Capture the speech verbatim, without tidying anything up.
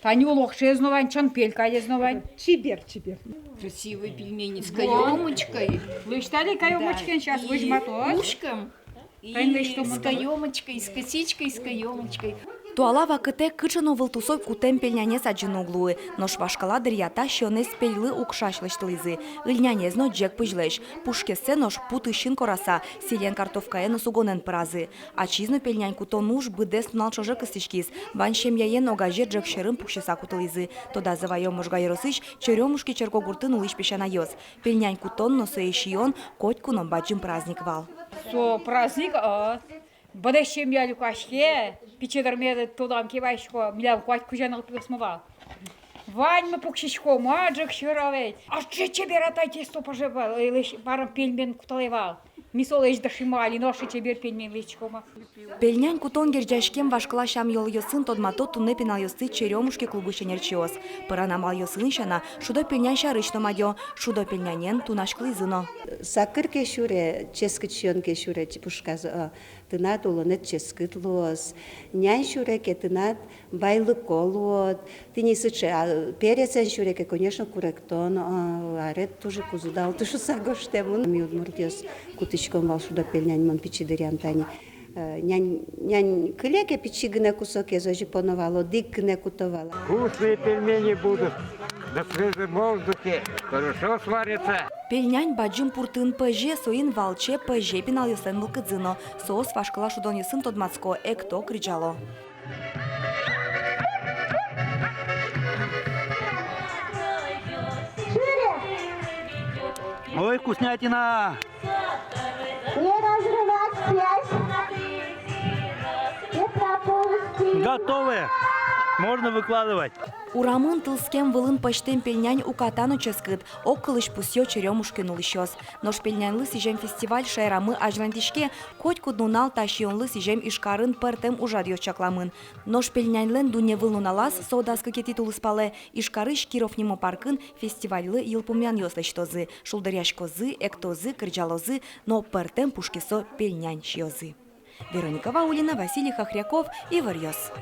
Тани улокшез но вань, чанпель кадез но вань. Чебер, чебер. Красивые пельмени с каёмочкой. Лэсьтали каёмочкаен, сейчас возьматоз. Ушком. И с каёмочкой, с косичкой, с каёмочкой. Туала вакытэ кыӵе но вылтусо кутэм пельнянез адӟыны уг луы. Нош вашкала дыръя та сиёнэз пельлы укшась лэсьтылӥзы. Ыльнянез но ӟег пызьлэсь. Пушкессэ нош пу тысьын кораса, сӥлен, картовкаен но сугонэн пыразы. Ачиз но пельнянь кутон уж быдэс нунал ӵоже кыстӥськиз. Вань семьяен огазе ӝӧк сьӧрын пуксьыса кутылӥзы. Тодазы ваё Можга ёросысь Черёмушки черкогуртын улӥсь песянайёс. Пельнянь кутон но сое сиён котьку но бадӟым праздник вал. Со праздник, а, быдэс семья люкаське, пичи дырме тодам ке вайисько, милям куать кузя нылпиосмы вал. Ваньмы пуксиськом, а, ӝӧк сьӧры ведь. Аче чебер, а, та тесто поже вал, э, лэсь-, марым, пельмень кутылэ вал. Ми солэсь дышимы али но, аче чебер пельмень лэсьтӥськомы. Пельнянь кутон герӟаськем вашкала сям-йылолъёсын тодмато туннэ пиналъёсты Черёмушки клубысь ӧнерчиос. Пыран амалъёсын сяна, шудо пельнянь сярысь но мадё, шудо пельнянен тунаськылӥзы но. Сакыр ке сюре, ческыт сиён ке сюре, пушказ, а, тынад улонэд ческыт луоз. Нянь сюре ке, тынад байлыко луод. Тӥни сыӵе, а, перецен сюре ке, конечно, куректон, а, арет туж ик уз удалтэ шуса гожтэмын. Ми, удмуртъёс, кутӥськом вал шудо пельнянь, мон пичи дыръям тани. Э, нянь, нянь кыле ке, пичи гинэ кусокез, озьы поно вал, одӥг гинэ куто вал. Вкусные пельмени будут на свежем воздухе, хорошо сварятся. Пельнянь бадӟым пуртын пӧзе, соин валче пӧзе пиналъёслэн мылкыдзы но. Соос вашкала шудонъёсын тодматско, экто, кырӟало. Ой, вкуснятина! Не разрывать связь. Не пропустить. Готовы. Можно выкладывать. Урамын тылскем вылын пӧзьтэм пельнянь уката но ческыт, огкылысь пусъё Черёмушкин улӥсьёс. Нош пельняньлы сӥзем фестиваль шаерамы азьланьтӥське. Котькуд нунал та сиёнлы сӥзем Ижкарын пӧртэм ужрадъёс чакламын. Нош пельняньлэн дунневыл нуналаз, со дас кыкетӥ тулыспалэ, Ижкарысь Киров нимо паркын фестивальлы йылпумъянъёс лэсьтозы. Шулдыръяськозы, эктозы, кырӟалозы но пӧртэм пушкысо пельнянь сиёзы. Вероника Ваулина, Василий Хохряков, «Иворъёс».